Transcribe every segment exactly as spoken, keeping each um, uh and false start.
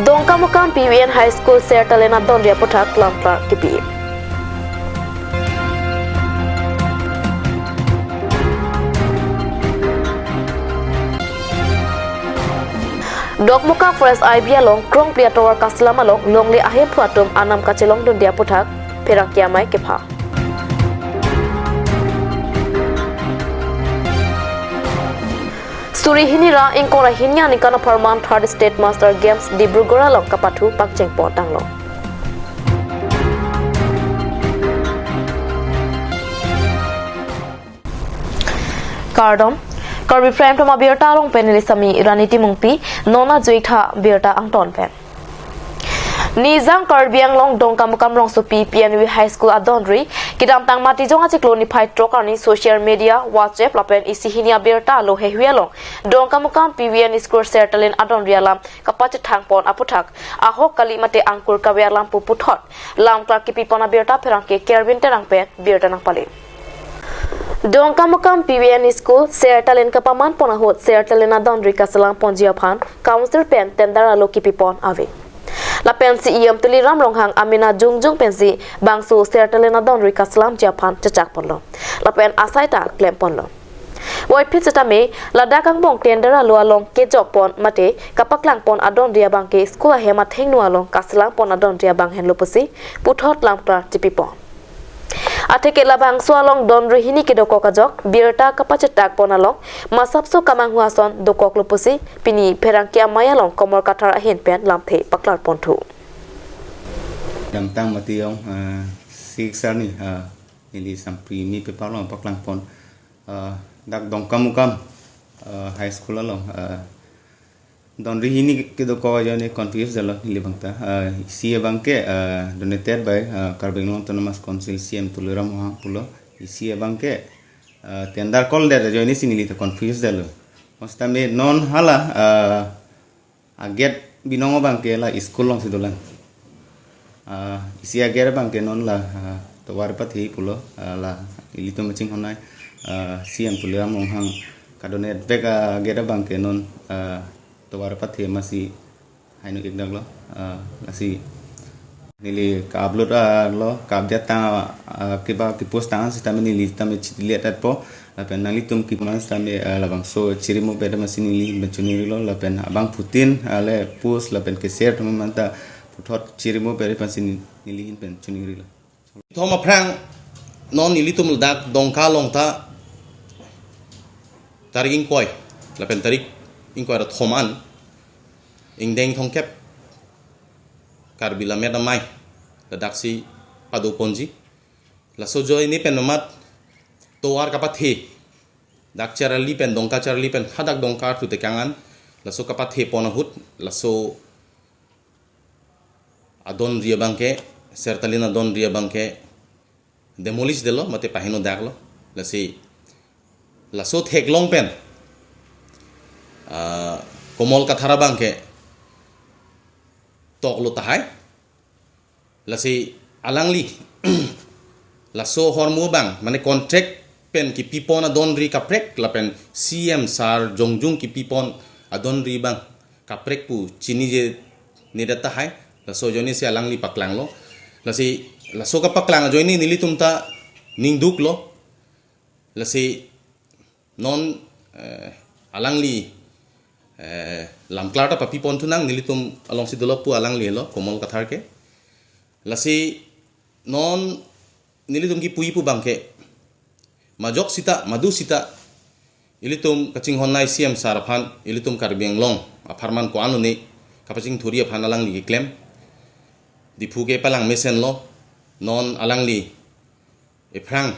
Dongkamukam P V N High School Sertalin adonri aputhak lamklar kipi. Dokmoka Forest I B along Krongpli atovar kaselam along longle ahemphu atum anam kachelongdunde aputhak pherangke amei kepha. Suri hini ra ingkoi ra hini aningkan apharman Third State Master Games Dibrugarh along kapathu pangchengpon tanglo. Kardom, Karbi Prime Time abirta along pen neli Sami Rani Timungpi, non ajuitha birta angton pen. Nijang Karbi Anglong Dongkamukam rongsopi P N V High School adonri, kedamtang Matijong achiklo niphai throk arni social media, WhatsApp lapen isi hini abirta lo hehui along Dongkamukam P V N School Sertalin adonri alam kapachethangpon aputhak ahok kali mate angkur kave alam pu puthot lamklar kipipon abirta pherangke Kerwin Terang pen birta nangpale. Dongkamukam P V N School Sertalin kapamanpon ahut Sertalin adonri kaselangponji aphan Council pen tender alo kipipon ave. Lapen C E M Tuliram Ronghang amena jongjong pensi bangso Sertalin adonri kaselamji aphan chechakponlo. Lapen asai ta klemponlo. Voiphit setame ladak angbong tender alo along kejokpon mate kapaklangpon adonri abangke school ahem athengno along kaselangpon adonri abang henlo pusi puthot lamklar chipipon. Atheke labangso along donri hini kedokok ajok birta kapachetakpon along masapso kamanghu ason dokoklo pusi pini pherangke amei along Komol Kathar ahin pen lamthe paklarponthu. Damtang Matijong, ah, six arni, ah, neli Sampri mi paper along paklangpon, ah, dak Dongkamukam, ah, High School along, ah, donri hini kedokok ajoine confuse detlo neli abangta. Ah, isi abangke, ah, donated by, ah, Karbi Anglong Autonomous Council C E M Tuliram Ronghang pulo. Isi abangke, ah, tender call det ajoine si neli ta confuse detlo. Setame non hala, ah, agate binong abangke la school alongsi dolang. Ah, isi agate abangke non la, ah, tovar pathe pulo, ah, la ilitum machinghonnei, ah, C E M Tuliram Ronghang kadonate vek agate abangke non, ah, tovar pathe masi hainu ikdaklo, ah, lasi neli ka-upload, ah, lo, ka-update tang, ah, kiba kipost tang setame neli tame chitile tatpo, lapen nanglitum kiman setame, ah, labangso chirimo pede masi neli pen choningrilo, lapen abangphutin, ah, le post, lapen ke-share tame manta puthot chirimo pede masi neli hin pen choningrilo. Thom aphrang non ilitum ladak Dongka along ta tarik ingkoi, lapen tarik ingkoi ra thom an, ingdeng thomkep Karbi Lammet Amei ladaksi padoponji. Laso ajoine pen mamat tovar kapathe, dak Charli pen, Dongka Charli pen hadak Dongka arthu tekang an, laso kapathepon ahut, laso adonri abangke, Sertalin adonri abangke demolish detlo mate paheno daklo. Lasi laso theklong pen, ah, Komol Kathar abangke toklo tahai. Lasi alangli laso ahormu abang, mane contract pen kipipon adonri kaprek lapen C E M sar jongjong kipipon adonri abang kaprek pu chinine det tahai. Laso ajoine si alangli paklanglo. Lasi laso kapaklang ajoine nelitum ta ningduklo. Lasi non, eh, alangli, eh, lamklar ta papiponthu nang, nelitum alongsi dolo pu alangli lo, Komol Kathar ke. Lasi non nelitum kipuji pu abangke, majok sita, madu sita, ilitum kachinghonnei C E M sar aphan, ilitum Karbi Anglong apharman ko-an lone kapachingthurji aphan alangli keklem. Diphu ke palang mesenlo, non alangli ephrang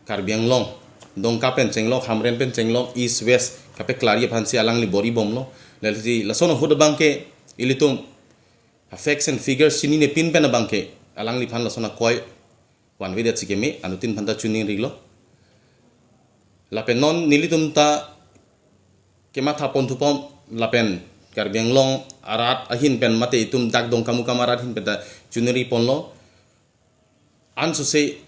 Karbi Anglong, Dongka pen chenglok, Hamren pen chenglok, East West kapeklarji aphansi alangli bor-ibomlo. Lasi lason ahut abangke ilitum a-facts and figures chininepin pen abangke alangliphan lason akoi vanvedetsi keme, anuttin aphanta choningrilo. Lapen non nelitum ta kemathaponthupon lapen Karbi Anglong arat ahin pen mate itum dak Dongkamukam arat ahin pen ta choningriponlo. Ansose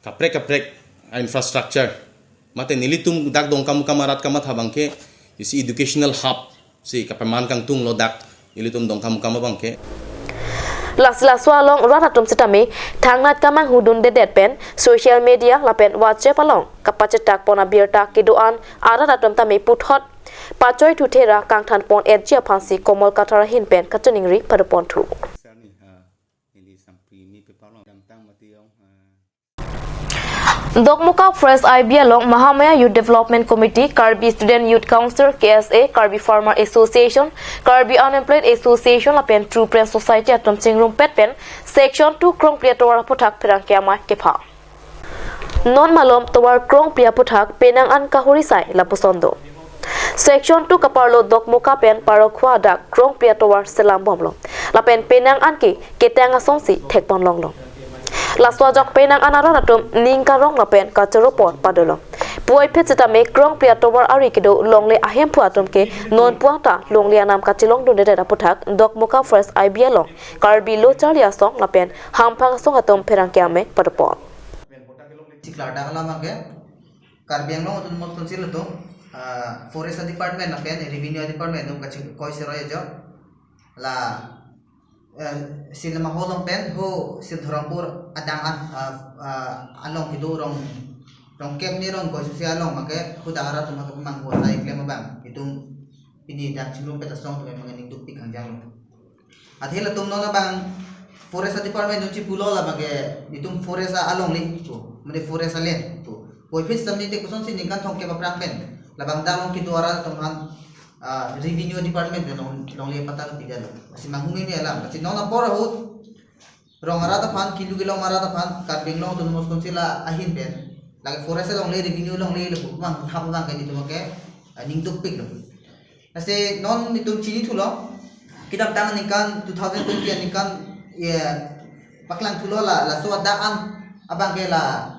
kaprek kaprek a-infrastructure mate nelitum dak Dongkamukam arat kamatha abangke isi educational hub si kapaman kangtunglo dak ilitum Dongkamukam abangke. Lasi laso along rat atum sitame thangnat kamanghu dundedet pen social media lapen WhatsApp along kapachetak pon abirta kedo-an arat atum tame puthot pachoi thuthera kangthan pon etji aphansi Komol Kathar ahin pen kachiningri padoponthu. Sir ni, ha, neli sampri mi paper long damtang mati ong, ha. Dokmoka Forest I B along Mahamaya Youth Development Committee, Karbi Student Youth Council, K S A, Karbi Farmer Association, Karbi Unemployed Association lapen True Friends Society atum chingrumpet pen Section two krongpli atovar aphuthak pherangke amei kepha. Non malom tovar krongpli aphuthak penang an kahuri sai lapuson do. Section two kaparlo Dokmoka pen Parokhowa adak krongpli atovar selam bomlo. Lapen penang an ke ketang asonsi thekpon longlo. Laso ajok penang an arat atum ning karong lapen kachoro pon padolo. Puvoiphit sitame krongpli atovar ari kedo longle ahemphu atum ke non puang ta longle anam kachelong dundedet aphuthak Dokmoka Forest I B along Karbi Lo Charli Asong lapen Hamphang Asong atum pherangke amei padopon. Chiklar dak alam abangke Karbi Anglong Autonomous Council atum, ah, Forest Department lapen Revenue Department atum kachingkoi seroi ajo la, eh, Silema holong pen ho Sildharampur adang an, ah, ah, along kedo rong, rong kep ni rong koi susi along abangke hadak arat atum atum mang ho sai klem abang itum pini dak chingrumpet asong atum abang ning dukpik kangjang lo. Athe latum non abang Forest Department atum chipulo labangke itum forest alongle pu, mane forest alen pu. Puvoiphit sitame te kosonsi ningkan thomkep aphrang pen labang dak along kedo arat atum aphan, ah, Revenue Department pen long, longle patta pidetlo. Lasi manghu meme alam. Lasi non apor ahut rong arat aphan, kelu kelong arat aphan Karbi Anglong Autonomous Council ahin pen lake forest alongle, revenue alongle lapu manghu thap abangke itum ke, ah, ning dukpiklo. Lasi non itum chinithulo, kedamtang aningkan two thousand twenty aningkan, ya, paklangthulo la, laso adak an abangke la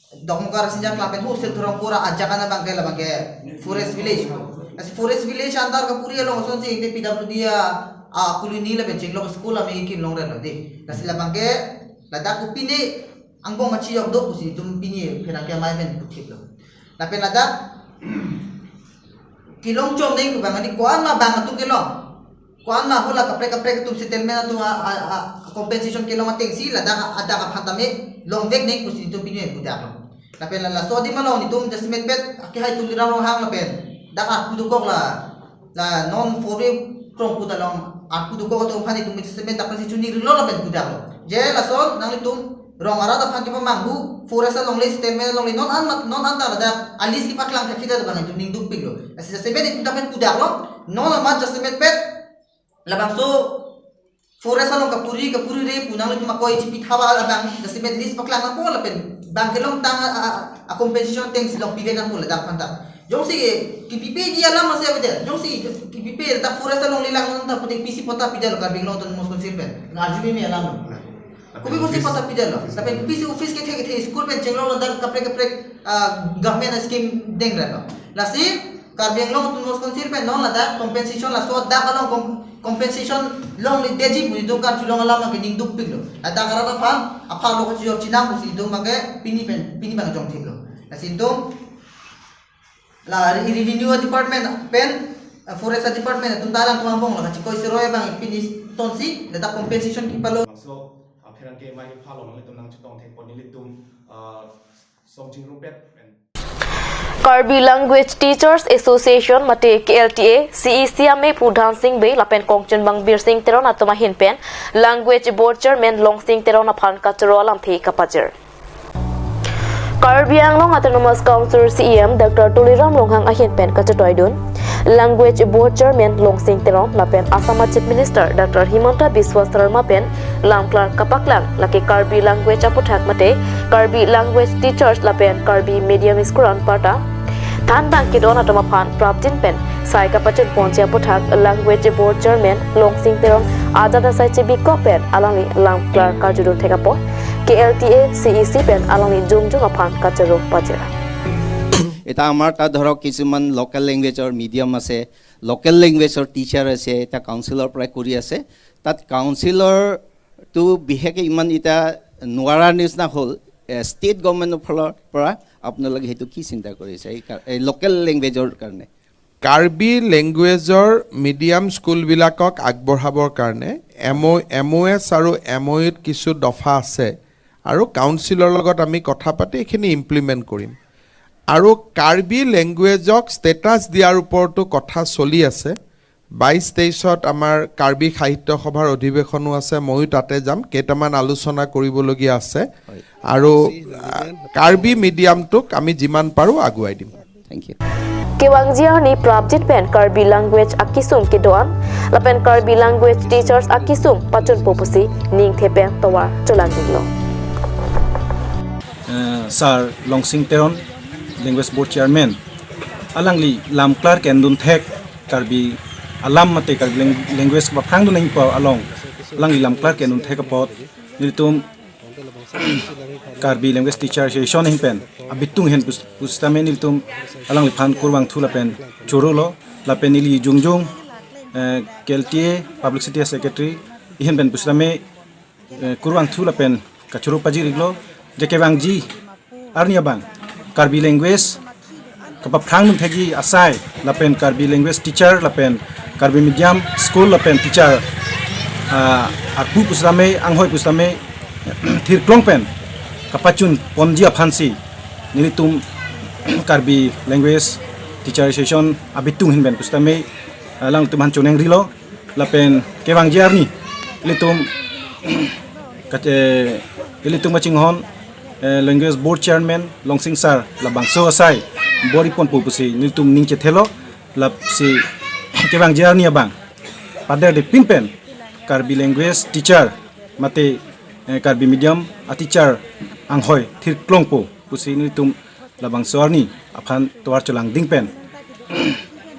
Dokmoka Rasinja Klang pen ho Sildharampur ajak an abangke labangke forest village. Lasi forest village under kapuri along asonsi ingte P W D a, a colony lapen chinglok school amei kim longretlo dei. Lasi labangke ladak kopine angbong kachijok do pusi itum pini pherangke amei pen puthiplo. Lapen ladak kelong chom neng pu abang ani ko-an ma bang atum kelong. Ko-an ma hala kaprek kaprek atum settlement atum a, a, a, compensation kelong atengsi ladak a, adak aphan tame longvek neng pusi itum pini pudaklo. Lapen la, laso adim along itum jasemet pet akehai Tuliram Ronghang lapen dak arpu dokok la, la non four way krongkut along arpu dokok atum aphan itum jasemet dak si chunirilo lapen pudaklo. Je lason nanglitum rong arat aphan kepamanghu, forest alongle, settlement alongle, non an mat, non an ta ladak a list kepaklang thekthedet abang itum ning dukpiklo. Lasi jasemet itum dak pen pudaklo, non amat jasemet pet labangso forest along kapuri, kapuri re pu nanglitum akoi chipithap abang jasemet list paklang nangpo lapen bang kelongtang a, a, a compensation atengsi longpivek nangpo ladak aphan ta. Jongsi kepipeji alam masi avedet. Jongsi kepipe ta forest alongle lang ta pute pisi patta pidetlo Karbi Anglong Autonomous Council pen. Ngarju meme alam. Kopi pusi patta pidetlo. Lapen pisi office kethe kethe school pen chinglok ladak kaprek kaprek, ah, government scheme dengretlo. Lasi Karbi Anglong Autonomous Council pen non ladak compensation laso dak along com-, compensation longledetji pu itum karjulong alam abangke ning dukpiklo. Ladak arat aphan apharlo kachijok chinam pusi itum abangke pini pen, pini abang jongthiplo. Lasi itum la re-, Revenue Department pen, eh, Forest Department atum ta alangtum angbong la kachingkoi seroi abang pini tonsi ladak compensation kepalo. Bangso, ah, pherangke amei kepha along nelitum nangchetong thekpon nelitum, ah, song chingrumpet pen. Karbi Language Teachers Association mate K L T A, C E C amei pu Dhansing Bey lapen kongchunbang Birsing Teron atum ahin pen Language Board Chairman Longsing Teron aphan kachoro alamthe kapajir. Karbi Anglong Autonomous Council C E M Doctor Tuliram Ronghang ahin pen kachetoidun Language Board Chairman Longsing Teron lapen Assam Chief Minister Doctor Himanta Biswa Sarma pen lamklar kapaklang lake Karbi language aphuthak mate Karbi language teachers lapen Karbi medium school an parta thanbang kedo-an atum aphan prapjin pen sai kapachun ponji aphuthak Language Board Chairman Longsing Teron ajat asai chebikok pen alangli lamklar karjudun thek apot K L T A, C E C pen alangli jongjong aphan kachoro pajir. এটা আমাৰ তাত ধৰক কিছুমান লোকেল লেংগুৱেজৰ মিডিয়াম আছে, লোকেল লেংগুৱেজৰ টিচাৰ আছে, এটা কাউন্সিলৰ পৰা কৰি আছে। তাত কাউন্সিলৰটো বিশেষকৈ ইমান এটা নোৱাৰাৰ নিচিনা হ'ল। এ, ষ্টেট গভৰ্ণমেণ্টৰ ফালৰ পৰা আপোনালোকে সেইটো কি চিন্তা কৰিছে এই কা-, এই লোকেল লেংগুৱেজৰ কাৰণে? কাৰ্বি লেংগুৱেজৰ মিডিয়াম স্কুলবিলাকক আগবঢ়াবৰ কাৰণে এম অ', এম অ' এছ আৰু এম অ' ইউত কিছু দফা আছে আৰু কাউন্সিলৰ লগত আমি কথা পাতি এইখিনি ইমপ্লিমেণ্ট কৰিম। আৰু কাৰ্বি লেংগুৱেজক ষ্টেটাছ দিয়াৰ ওপৰতো কথা চলি আছে। বাইছ তেইছত আমাৰ কাৰ্বি সাহিত্য সভাৰ অধিৱেশনো আছে, ময়ো তাতে যাম, কেইটামান আলোচনা কৰিবলগীয়া আছে। আৰু, আ, কাৰ্বি মিডিয়ামটোক আমি যিমান পাৰোঁ আগুৱাই দিম। Thank you. Kevangji arni prapjin pen Karbi language akesung kedo-an lapen Karbi language teachers akesung pachunpo pusi ningthe pen tovar cholangdinglo. Eh, Sir Longsing Teron, Language Board Chairman, alangli lamklar kendun thek Karbi alam mate Karbi lang-, language kepaphrangdun nangpo along, alangli lamklar kendun thek apot nelitum Karbi Language Teacher Association ahin pen abitung ahin pus-, pusitame nelitum alangliphan kurvangthu lapen chorolo lapen neli jongjong, eh, K L T A Publicity Secretary ahin pen pusitame, eh, kurvangthu lapen kachoro pajir-iklo je kevangji arni abang Karbi language kepaphrangdun thekji asai lapen Karbi language teacher lapen Karbi medium school lapen teacher, ah, arpu pusitame, anghoi pusitame thirklong pen kapachunponji aphansi nelitum Karbi Language Teacher Association abitung ahin pen pusitame, ah, alangtum aphan choningrilo. Lapen kevangji arni ilitum kat-, eh, ilitum kachinghon, eh, Language Board Chairman Longsing Sir labangso asai bor-iponpo pusi nelitum ning chethelo. Lasi kevangji arni abang paderdepin pen Karbi language teacher mate, eh, Karbi medium a teacher anghoi thirklongpo pusi nelitum labangso arni aphan tovar cholangding pen.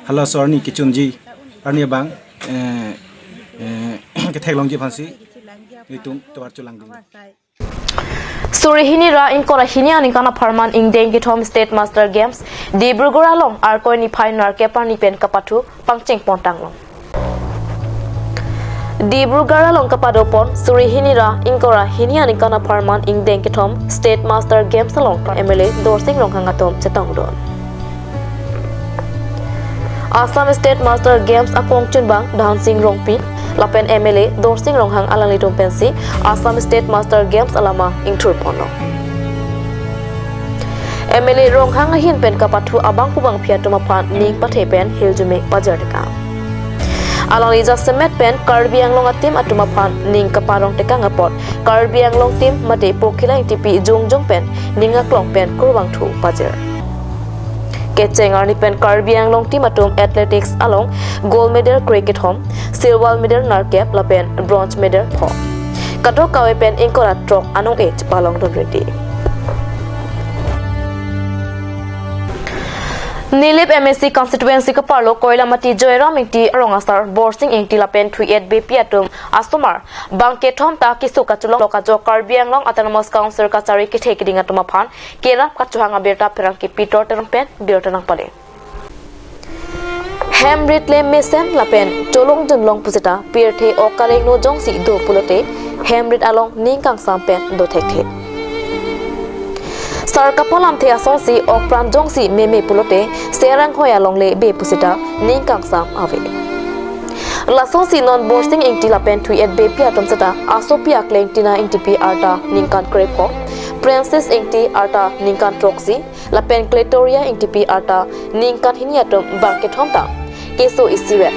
Halaso arni kechunji arni abang, eh, eh, ketheklongji aphansi nelitum tovar cholangding. Suri hini ra ingkoi ra hini aningkan apharman ingdeng kethom State Master Games Dibrugarh along Arkoi niphai nerkep arni pen kapathu pangcheng pontanglo. Dibrugarh along kapadopon suri hini ra ingkoi ra hini aningkan apharman ingdeng kethom State Master Games along M L A Dorsing Ronghang atum chetongdun. Assam State Master Games akongchunbang Dhansing Rongpi lapen M L A Dorsing Ronghang alanglitum pensi Assam State Master Games alama ingthurponlo. M L A Ronghang ahin pen kapathu abangphu bangphi atum aphan ning pathe pen hirjume pajirtekang. Alangli jasemet pen Karbi Anglong a-team atum aphan ning kaparongtekang apot Karbi Anglong team mate Pokhila Ingtipi jongjong pen ning aklong pen kurvangthu pajir. Kecheng arni pen Karbi Anglong team atum athletics along gold medal krekethom, silver medal nerkep lapen bronze medal pho. Kadokave pen ingkoi ra throk anong-e chepalongdun ridi. Nilip M A C constituency keparlo Koilamati Joyram Ingti arong asar Borsing Ingti lapen Thuiet Beypi atum asomar bangkethom ta keso kachelong lo kajok Karbi Anglong Autonomous Council kachari kethe keding atum aphan kerap kachohang abirta pherangke Pitor Teron pen birta nangpale. Hem rit le mesen lapen cholong junlong pusita pirthe ok karengno jongsi do pulote hem rit along ning kangsam pen do thekthe. Sar kapalamthe asonsi ok pran jongsi meme pulote ser anghoi along le be pusita ning kangsam ave. Lasonsi non Borsing Ingti lapen Thuiet Beypi atum seta asopi akleng Tina Ingtipi arta ningkan krepho, Princess Ingti arta ningkan throksi, lapen Kletoria Ingtipi arta ningkan hini atum bangkethom ta keso isivet.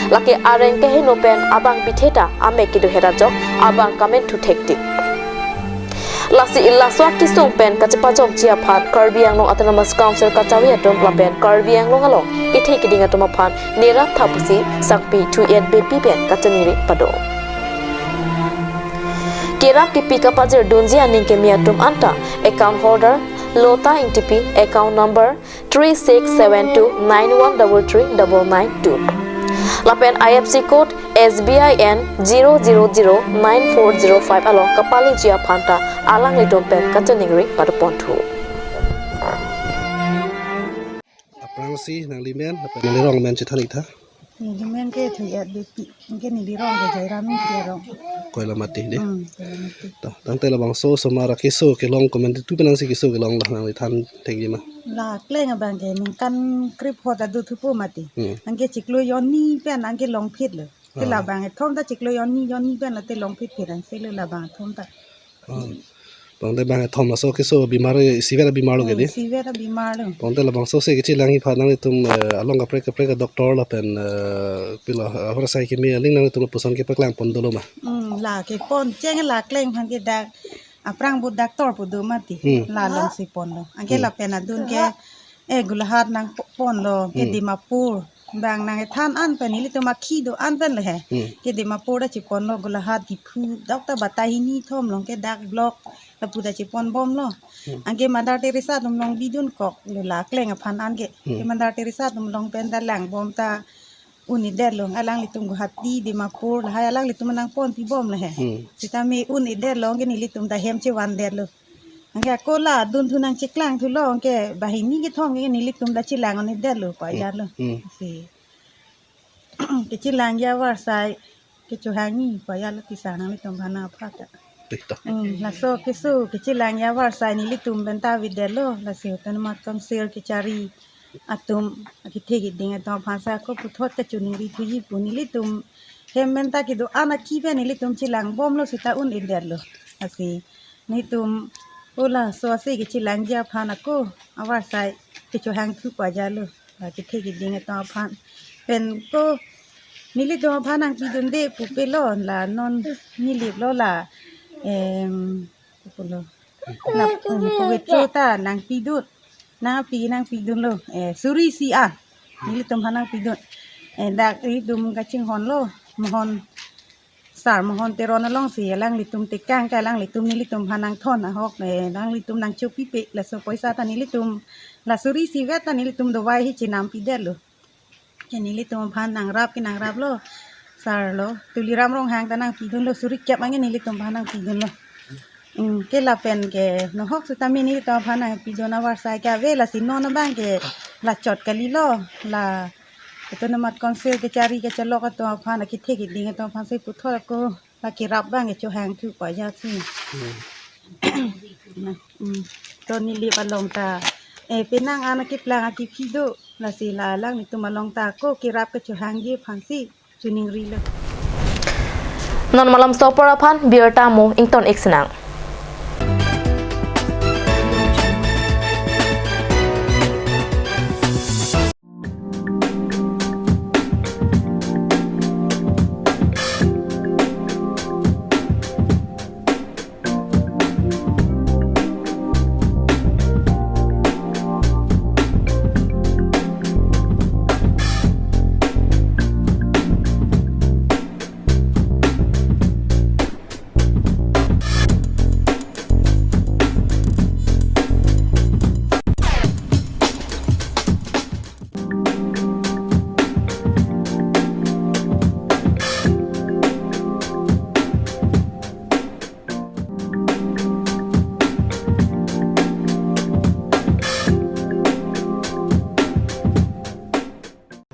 Lake areng keheno pen abang bithe ta amek kedohet ajok abang kamenthu thektik. Lasi laso akesung pen kachepajokji aphan Karbi Anglong Autonomous Council kachari atum lapen Karbi Anglong along kethe keding atum aphan nerap tha pusi sangpi Thuiet Beypi pen kachiningri pado. Kerap kepi kapajirdunji aning keme atum anta account holder Lota Ingtipi, account number three six seven two nine one double three double nine two. Lapen I F S C code S B I N zero zero zero nine four zero five along kapaleji aphan ta alanglitum pen kachiningri padoponthu. Aphrangsi nangli men, lapen nangli rong men chethan-iktha. Neli men ke Thuiet Beypi, ke neli rong ke Jairam Ingti arong. Koilamati dei. Hmm, Koilamati. To, tangte labangso osomar akeso kelong komantu pen nangsi keso kelong lo, nangli than thekji ma? La kleng abang ke ningkan krep hot adu thupo mati. Hmm. Anke chiklo jonni pen anke longphit lo. Te Ah. labang kethom ta chiklo jonni jonni pen lote longphit phit ansi lo labang kethom ta. Ah. Tangte bang kethom laso keso bimar, isivet abimar lo ke dei? Hmm, isivet abimar lo. Tangte labangso si kechilangji aphan nanglitum, eh, along kaprek kaprek a-doctor lapen, eh, pilo, eh, ahorsai keme aling nanglitum lapuson kepaklang pon dolo ma? Hmm, la kepon cheng la kleng aphan ke dak aphrang pu doctor pu do mati. Hmm. La alongsi ponlo. Anke Hmm. lapen adun ke, eh, Golaghat nangpo-, ponlo ke Hmm. Dimapur. Bang nangkethan an pen nelitum akhi do-an pen le he. Hmm. Ke Dimapur ta cheponlo, Golaghat, Diphu, doctor batai hini thom along ke dak block lapu ta cheponbomlo. Hmm. Anke Mother Teresa atum along bidunkok lo la kleng aphan anke. Hmm. Ke Mother Teresa atum along pen ta langbom ta un-edetlo, alanglitum Guwahati, Dimapur, lahai alanglitum nangponpibom le he. Hmm. Sitame un-edetlo, anke nelitum ta hem chevandetlo. Anke ako la adunthu nangcheklang thulo, anke banghini kethom ke nelitum ta chelang un-edetlo, pu ajatlo. Hmm. Si. Kechilangji avarsai kechohangji pu ajatlo, tisa nanglitum aphan aphan ta. Dei to. Hmm, laso keso kechilangji avarsai nelitum pen ta avedetlo, lasi Autonomous Council kechari atum, akethe keding atum aphan sa ako puthot kachiningri thuji pu nelitum hem pen ta kedo-an akhi pen nelitum chelangbomlo sita un-edetlo. Lasi nelitum o laso asi kechilangji aphan ako avarsai kechohang thu pu ajatlo. La kethe keding atum aphan pen ko nelitum aphan nangpidunde pupe lo, la non nilip lo la, em, pulo. La, em, pavitro ta nangpidun. Nangpi nangpidunlo. Eh, suri isi an. Nelitum aphan nangpidun. Eh, dak nelitum kachinghonlo. Mohon Sar Mohon Teron alongsi alanglitum tekang ke alanglitum nelitum aphan nangthon ahok, eh, alanglitum nangchopipe, laso poisa ta nelitum, la suri isivet ta nelitum dawai hi chenam pidetlo. Ke nelitum aphan nangrap ke nangraplo. Sar lo, Tuliram Ronghang ta nangpidunlo, suri kep anke nelitum aphan nangpidunlo. Hmm, ke lapen ke nohok sitame nelitum aphan nangpidun avarsai ke ave, lasi non abang ke la chot kalilo, la Autonomous Council kechari kechelok atum aphan, akethe keding atum aphan si puthot ako la kerap abang kechohang thu pu ajatsi. Hmm. Na, hmm. To neli palong ta, eh, penang an akeplang akephi do, lasi la alanglitum along ta ako kerap kechohangji aphansi chiningrilo. Non malomso apor aphan birta mo ington ik sinang.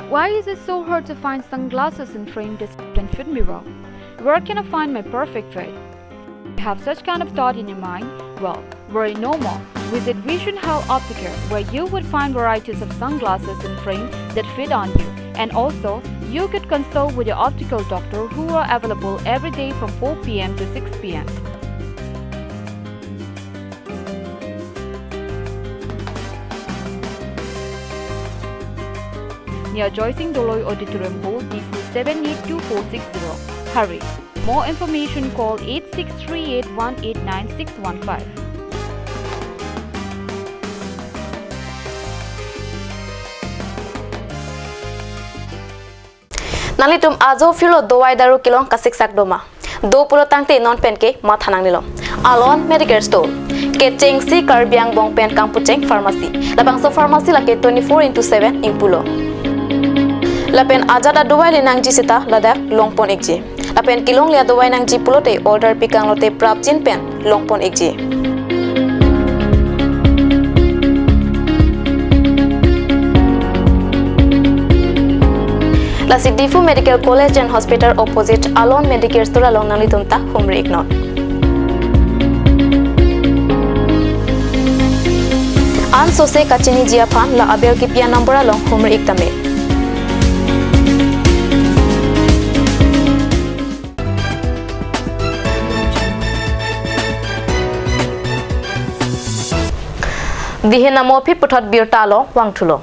Why is it so hard to find sunglasses and frame that can fit me well? Where can I find my perfect fit? You have such kind of thought in your mind? Well, worry no more. Visit Vision Health Opticare, where you would find varieties of sunglasses and frame that fit on you. And also, you could consult with your optical doctor who are available every day from four p m to six p m. Near Joysing Doloi Auditorium Hall, Diphu seven eight two four six zero. Hurry! More information, call eight six three eight one eight nine six one five. Nanglitum ajo phirlo dawai daru kelong kasiksak doma. Do pulo tangte non pen ke matha nangnelo. Alon Medicare Store. Kechengsi Karbi angbong pen kangpucheng pharmacy. Labangso pharmacy lake twenty-four into seven ingpulo. Lapen ajat adawai le nangji seta ladak longpon ikji. Lapen kelongle adawai nangji pulote order pikanglote prapjin pen longpon ikji. Lasi Diphu Medical College and Hospital opposite Alon Medicare Store along nanglitum ta humri iknon. Ansose kachiniji aphan la aber kipi a-number along humri ik tame. Dihen amo aphi puthot birta along vangthulo.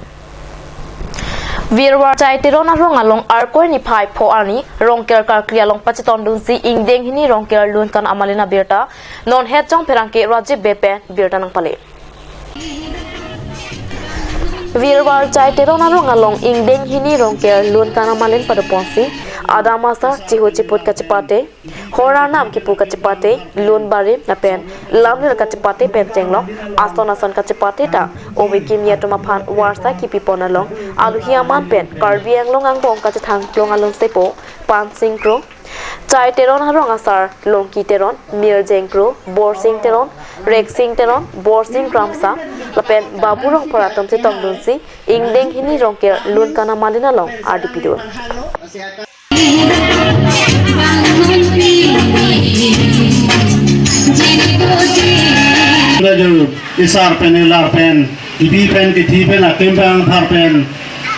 Virwar Chai Teron arong along Arkoi niphai pho arni Rongker karkli along pachetongdunsi ingdeng hini Rongker lun kan amalin abirta non het jong pherangke Rajiv Bey pen birta nangpale. Virwar Chai Teron arong along ingdeng hini Rongker lun kan amalin padoponsi adam asar chihu chiput kachepate, hor arnam kipu kachepate, lun barim lapen lamlir kachepate pen chenglok ason ason kachepate ta ove kimi atum aphan warsa kipipon along aluhi aman pen Karbi Anglong angbong kachethang plong alonsepo Pansing Kro, Chai Teron arong asar Longki Teron, Mirjeng Kro, Borsing Teron, Reksing Teron, Borsing Kramsa lapen Babu Rongphar atum chetongdunsi ingdeng hini Rongker lun kan amalin along ardi pidun. Isar pen, ilar pen, ibi pen, kithi pen, akim pen, aphar pen,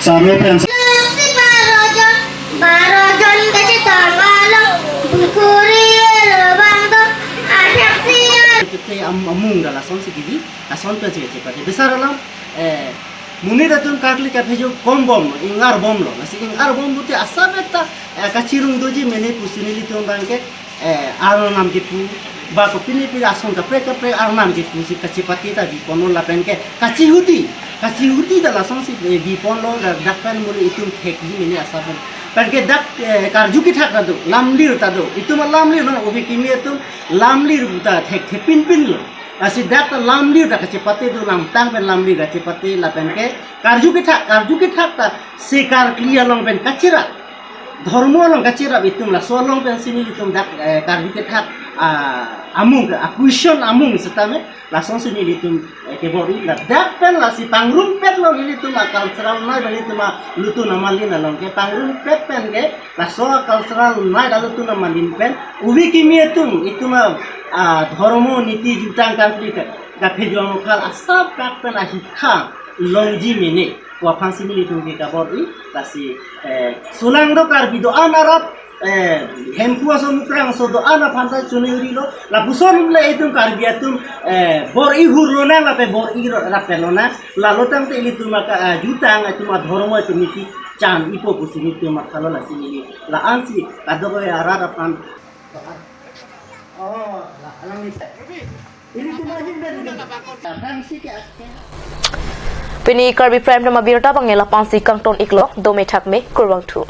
saro pen. Baro jon, baro jon kachetong along, bukuri lo bang do, adak sian. Kete am-, amung da lasonsi kibi, lason pen si kachepate. Besar alam, eh, monit atum karkli kaphejo kombom, ingarbomlo. Lasi ingarbom pulote asap ekta, eh, kachirung doji mene pusi nelitum abangke, eh, arnam kipu, ba kopine pine ason kaprek kaprek arnam kipusi kachepate ta biponlo lapen ke, kachihuti, kachihuti ta lasonsi, eh, biponlo, da-, dak pen muli itum thekji mene asap pen. Pen ke dak, eh, karju kethak ta do, lamlir ta do. Itum alamlir non ove kimi atum lamlir ta thekthepinpinlo. Lasi dak ta lamlir ta kachepate do, nangtang pen lamlir kachepate lapen ke karju kethak, karju kethak ta se karkli along pen kacherap, dhormo along kacherap itum laso along pensi nelitum dak, eh, karju kethak, ah, amung ke, a-question amung setame lasonsi nelitum, eh, kebor-i ladak pen lasi pangrumpetlo nelitum a-cultural nai ba nelitum alutun amalin along ke pangrumpet pen ke laso a-cultural nai alutun amalin pen ove kimi atum itum a, ah, dhormo niti jutang karkli ke kaphejo amokhal asap kak pen ahikha longji mene pu aphansi nelitum ke kabor-i, lasi, eh, solang do Karbi do-an arat, eh, Hemphu aso Mukrang aso do-an aphan ta choningri lo, lapuson le itum Karbi atum, eh, bor-i hur lonang lapen bor-i ro-, rap lonang, lalo tangte ilitum aka, ah, jutang itum adhormo itum niti chan-ipo pusi nelitum akhalo lasi neli la-ansi kadokave arat aphan. Oh, la-, alang ni. Pini Karbi Prime Time abirta abang la-ansi kangton iklo, dome thakme, kurvangthu.